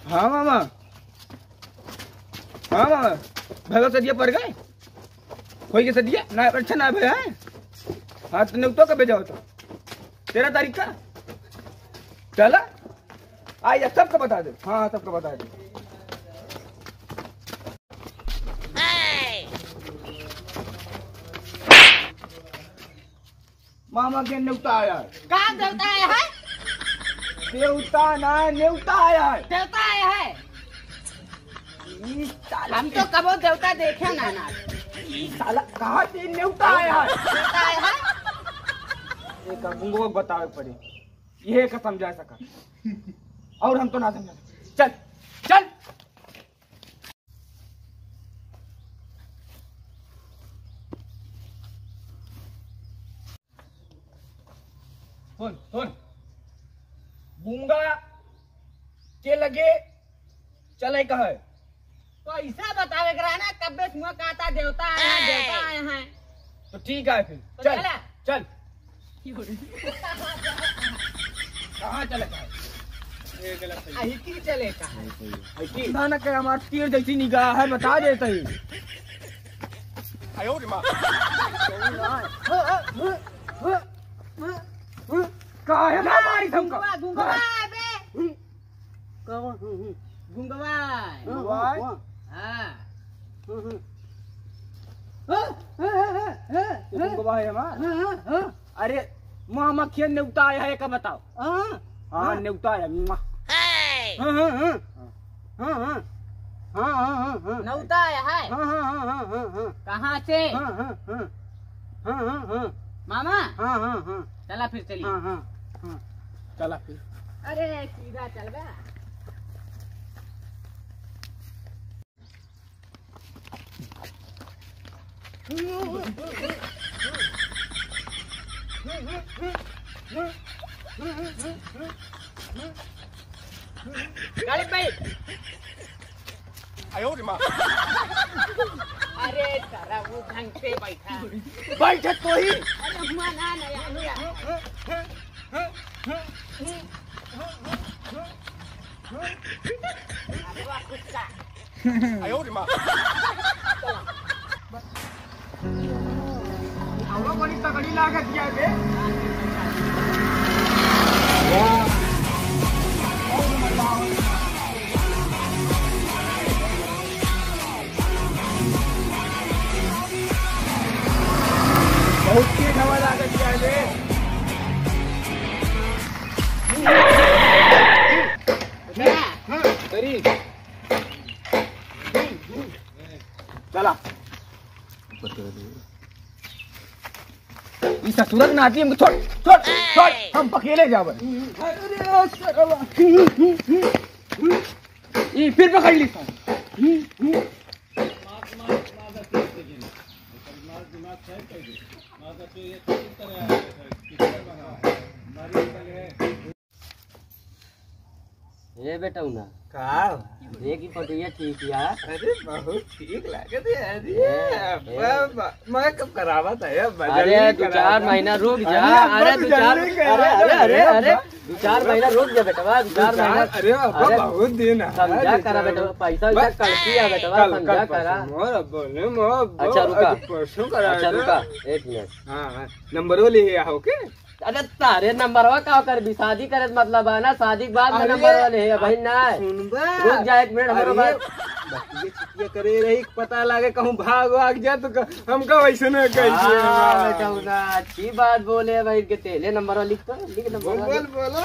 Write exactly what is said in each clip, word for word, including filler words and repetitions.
हाँ मामा, हाँ मामा, भैया सदिया पड़ गए, कोई के सदिया ना, अच्छा ना भैया है। हाँ, तो नेउता कब भेजा होता? तेरह तारीख का। चला, आ जा, सबको बता दे। हाँ, हाँ, सबको बता दे। मामा के नेउता आया है। का देउता आया है? देउता ना, नेउता आया है। देउता आया है। ई साला हम तो कबो देउता देखे ना ना। ई साला कहाँ से नेउता आया है? देउता आया है। एक गुंगो बतावे पड़े, ये का समझा सका, और हम तो ना समझा सका। चल, चल। सुन, सुन। गूंगा के लगे चले का है? तो ऐसा बतावे के रहा ना, कब्बे सुआ कहता देउता आया है, देउता आया है। तो ठीक है फिर, तो चल, चला। चल। कहाँ चले का है? ये गलत है। अही की चले का है? अही की? ना, ना, के हमार तीर जैसी निगाह है, बता देते ही। आयो रे माँ। काहे ना मारी तुमको? गुंगवा, गुंगवा है बे। कौन? हम्म, हम्म। गुंगवा है। गुंगवा है? हाँ। हम्म, हम्म। हाँ, हाँ, हाँ, हाँ, ये हाँ। गुंगवा है हमार? हाँ, हाँ, हाँ। अरे, मामा के नेउता आया है, का बताओ? हाँ। हाँ, हाँ। नेउता आया, मुआ। हाँ, हाँ, हाँ। हाँ, हाँ। हाँ, हाँ, हाँ, हाँ, हाँ। नेउता आया है? हाँ, हाँ, हाँ, हाँ, हाँ, हाँ। कहाँ से? हाँ, हाँ, हाँ। हाँ, हाँ, हाँ। मामा? हाँ, हाँ, हाँ। चला फिर चली। हाँ, हाँ, हाँ। चला फिर। अरे, सीधा चल बे। गाड़ी पे। आयो रे माँ। अरे साला, वो ढंग से बैठा। बैठे तो ही। अरे माँ, ना, ना, यार, यार। अरे वाह, कुत्ता। आयो रे माँ। हवा बड़ी तगड़ी लागत है बे। बहुत तेज हवा लागत है बे। करी। चला। ई ससुरक नाती हमको छोड़, छोड़, छोड़, हम अकेले जावे। अरे सरवा। ई फिर पकड़ ली सन। ए बेटौना। का? देख ई पटुइया ठीक या। अरे बहुत ठीक लागत है। अरे ए, ए। अब, अब, मैं कब करावा था, अब अरे बजरंगी दू चार करावा था। महीना रुक जा। अरे अरे अब्बा दू चार, जल्दी कर, अरे अरे अरे अरे अरे अब्बा। दू चार महीना रुक जा बेटवा, दू दू चार चार, महीना। अरे अब्बा अरे बहुत दिन है, समझा दू करा चार बेटवा, पैसा वैसा बस, कड़की है बेटवा, कल, समझा कल करा। परसों मोर बोले, मोर अच्छा, बोल, रुका। आज परसों करा अच्छा, दो। रुका, एक मिनट। हाँ, हाँ, नंबरो ले आओ के। अरे तारे नंबरवा का करबी? शादी करे त मतलब है ना, शादी के बाद में अरे, नंबरवा ले, अबहिन ना। सुनबा। रुक जा एक मिनट, हमारा अरे, बात। बतिया छिटिया करे रही, पता लागे कहूँ भाग वाग जा तो क-, हमका वैसे ना कहिए। हाँ, बेटौना, अच्छी बात बोले भाई, के तेले नंबरवा लिख तो, लिख बोल, नंबरवा बोल, लिख। बोलो।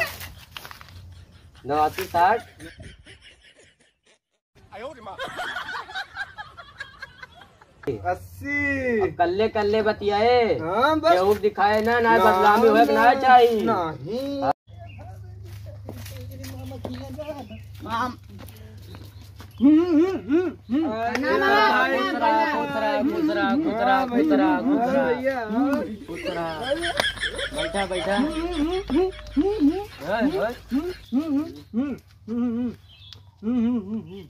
नवासी साठ। अस्सी। अब कल्ले कल्ले बतियाए। हाँ, बस। केहू दिखाए ना, ना ना, बदनामी होए के ना ना, चाही। नहीं। माम-, हम्म, हम्म, हम्म, हम्म। अरे ना, ना, भाई, ना, खुश रहा, ना। खुश रहा, खुश रहा, हाँ, खुश रहा, भैया, खुश रहा, हाँ, भैया, हाँ। खुश रहा। बैठा, बैठा। हम्म, हम्म, हम्म, हम्म, हम्म। हाँ, हाँ। हम्म, हम्म, हम्म, हम्म। हम्म, हम्म, हम्म, हम्म।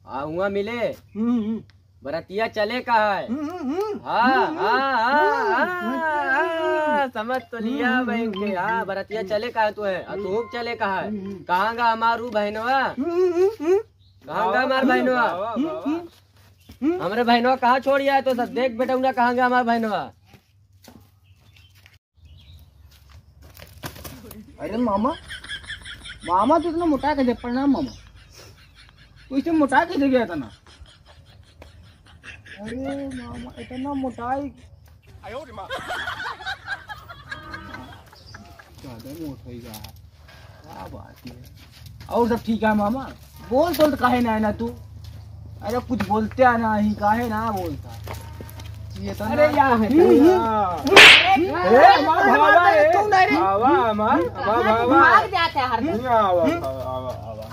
आ, हुआ मिले। हम्म, हम्म। बरतिया चले का है? हम्म, हम्म, हम्म। हाँ, हम्म, हाँ, हाँ, हम्म, हाँ, हम्म, हाँ, हम्म, समझ तो लिया हम्म, बहन के। हम्म, हाँ, हम्म, बरतिया हम्म, चले का है तू है? और हम्म, तू चले का है? हम्म, हम्म। कहाँ गा हमारू बहनवा? हम्म, हम्म, हम्म। कहाँ गा हमार बहनवा? वाह, वाह, वाह, वाह। हम्म, हम्म। हमरे बहनवा कहाँ छोड़ आए तो सब? देख बेटौना, कहाँ गा हमार बहनवा? अरे मामा, मामा तू इतना मोटा कैसे? प्रणाम मामा। तू इसे मोटा कैसे गया इतना? अरे मामा, इतना मोटाई। ज्यादा मोट हो गया। क्या बात है? और सब ठीक है मामा? बोल तो काहे ना है ना तू? अरे कुछ बोलते आ ना ही, काहे ना बोलता? ये तो अरे ना या है, हम्म, या। हम्म। ए, हमार भावा है। तू नहीं रे। भावा, हमार, हमार भावा। भाग जाते हैं हर दम। नहीं, आवा, आवा, आवा, आवा।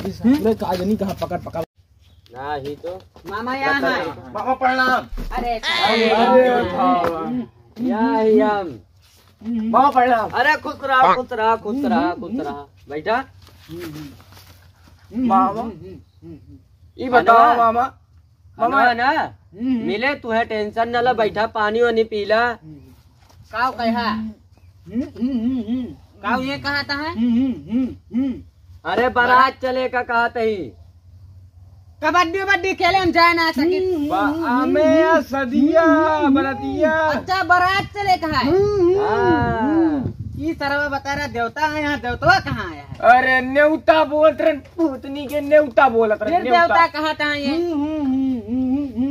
इस पूरे काजनी कहाँ पकड़, पकड़। ना ही तो। मामा यहाँ है। मामा प्रणाम। अरे, अरे, अरे, भावा। या ही हम। मामा प्रणाम। अरे खुश रहा, खुश रहा, खुश रहा, खुश रहा। बैठा। मामा, ई बताओ मामा। मामा। मामा ना, मिले तू है, tension न ला, बैठा, पानी वानी पीला। काव कहा? काव ये कहा था है? अरे बारात चले का कहा तही। कबड्डी उबड्डी खेले हम जाए ना सके। बा-, हमें या सदिया, बरतिया। अच्छा, बारात चले कहा है? हाँ। ई सरवा बता रहा देवता है, यहाँ देवतवा कहाँ आया है? अरे नेवता बोलत रहे, पूतनी के नेवता बोलत रहे, फिर नेवता। देवता कहाँ था ये?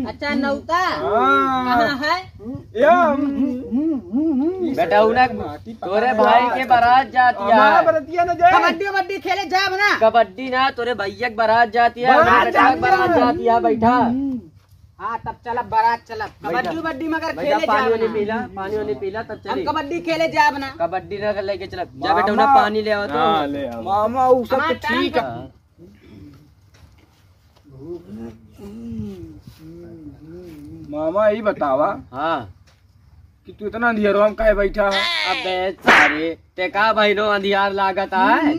अच्छा, नौता? हाँ। कहाँ है? या, बेटा, उन्हें तोरे भाई के बारात जाती है। हमारा बरतिया न जाए। कबड्डी उबड्डी खेले जाब ना। कबड्डी ना, तोरे भैया के बारात जाती है, बारात हमारे बेटा के जाती बारात है। जाती है, बैठा। हाँ, तब चलब, बारात चलब। बैठा। कबड्डी उबड्डी मगर बैठा, खेले पानी जाब वानी ना। पीला, पानी वानी पीला, तब हम चली। कबड्डी खेले जाब ना। कबड्डी ना लेके चलब। जा बेटा, मामा। उन्हें पानी ले आओ तो। हाँ, ले आओ। मामा, उ सब तो हमार काम ठीक है। कर। मामा, ई बतावा हाँ। कि तू इतना अंधियारो में काहे बैठा है? अबे सारे, ते का बहिनो अंधियार लागत है?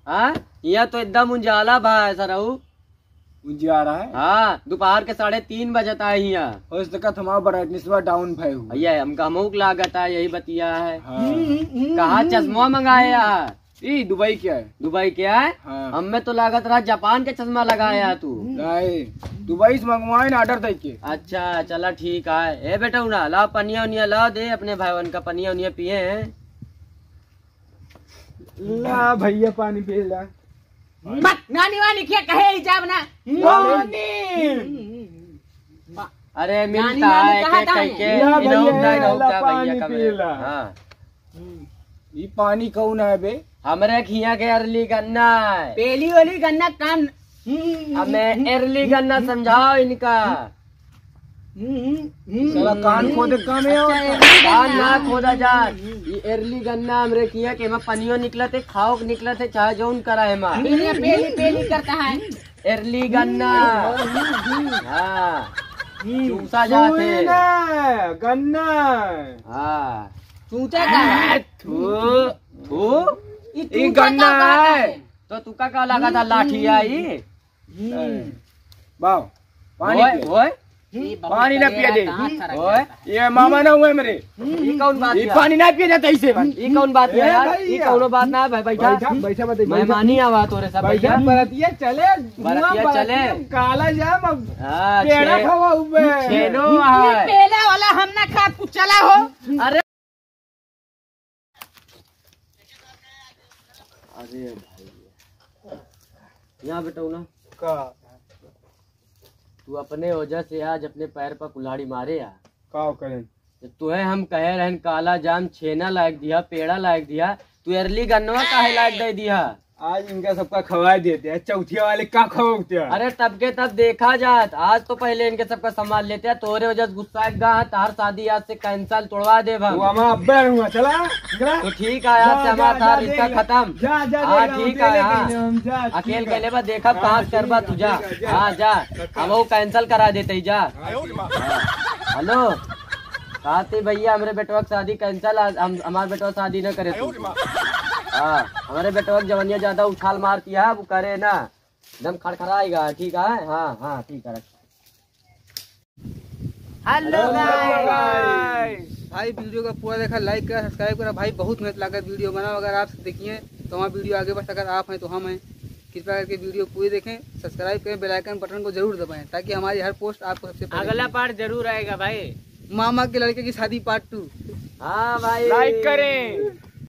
हाँ? यहाँ तो एकदम उंजाला भा है सरऊ। उंजियारा है? हाँ, दोपहर के साढ़े तीन बजत है यहाँ। हो सकत हमारा brightness बा down भय हुआ। ये हमका हमहू के लागत है, यही बतिया है। हाँ। कहाँ चश्मा मंगाया? ई दुबई के है। दुबई के है? हाँ। हमें तो लागत रहा जापान के चश्मा लगाया तू। नहीं, दुबई से मंगवाए ना, order दे के। अच्छा, चला ठीक है। ए बेटा, उना ला पनिया उनिया ला दे अपने भाईवन का, पनिया उनिया पिए हैं। ला भैया, पानी पी ला। मत नानी वानी क्या कहे ही जाब ना। नानी। अरे नानी, मिलता नानी है कहा के था कह ये? के, ला इन्हों भैया, उठा, इन्हों ला उठा भैया पानी का पी मेरे। ला। हाँ। ई पानी कौन है बे? हमरे खिया के early गन्ना है। पेली वाली गन्ना कान। हमें early गन्ना समझाओ इनका। साला कान खोदे काम है और अच्छा, early कान ना गन्ना। खोदा जा। ये early गन्ना हमरे खिया के एमा पनियो निकलत है, खाओ के निकलत है, चाहे जौन करा है मा। पेली, पेली, पेली करता है। Early गन्ना। हाँ। चूसा जात है। सुना, गन्ना। हाँ। चूचा का है? थू, थू। ई ई चूचा गन्ना का है। है। तो तू का, का लगा था लाठी आई? बाओ, पानी ओए, पिए। ओए। ई बहुत पानी ना पिए दे। करेला कहाँ छरक ओए। जाता है। ये मामा ना हुए मेरे। ई कौन बात ये है? पानी ना पिए जाता इसे। ई कौन बात है ए यार? भैया। ई कौनो बात ना है भाई, बैठा। बैठा, बैठा, बैठा। मेहमानी आवा तोरे सब बैठा, भैया। बरतिया चले, बरतिया धुआं चले। बरतिया, काला जाम, अब हाँ, पेड़ा छे-, खावा हुए। छेनो ई है। पेड़ा वाला हम ना खा, तू चला हो। अरे। अरे भाई। यहाँ बेटा ना। का? तू अपने वजह से आज अपने पैर पर कुल्हाड़ी मारे यार। का करें? जब तुहे हम कहे रहन काला जाम छेना लायक दिया, पेड़ा लायक दिया, तू early गन्नवा काहे लायक दे दिया? आज इनका सबका खवाए देते हैं, चौथिया वाले का खवाते हैं? अरे तब के तब देखा जात, आज तो पहले इनके सबका संभाल लेते हैं। तोरे वजह से गुस्सा एक गा, तार शादी आज से cancel, तोड़वा दे हम। वो हमारा अब्बे हुआ, चला, निकला। तो ठीक है, आज जा, से हमारा जा, था जा, रिश्ता देख ले। खत्म। जा, जा, हाँ, देख ले, ठीक है, देख ले, हाँ। हम जा, अकेल ठीक है। के लेबा, देखा हाँ, कहाँ से ठीक करबा है, तू, जा। ठीक है, जा। हाँ, जा। हम वो cancel करा देते ही, जा। हाँ, ठीक है। हाँ। Hello। कहा थी भैया, हमरे बेटवा के शादी cancel, आज हम, हमार बेटवा शादी न करे तू। हाँ, हमरे बेटवा के जवनिया ज्यादा उछाल मारती है, वो करे ना, एकदम खड़खड़ाएगा, ठीक है? हाँ, हाँ, ठीक है, रख। Hello Hello guys। guys। भाई, वीडियो का पूरा देखा, लाइक करा, सब्सक्राइब करा। भाई, बहुत मेहनत लागत वीडियो बनावा। अगर आप देखिए तो हमारा वीडियो आगे बढ़ सकत, आप हैं तो हम हैं। कृपया करके वीडियो पूरी देखें, सब्सक्राइब करें, बेल आइकन बटन को जरूर दबाएं ताकि हमारी हर पोस्ट आपको सबसे पहले अगला मिले। पार्ट जरूर आएगा भाई। मामा के लड़के की शादी पार्ट टू। हाँ भाई, लाइक करें।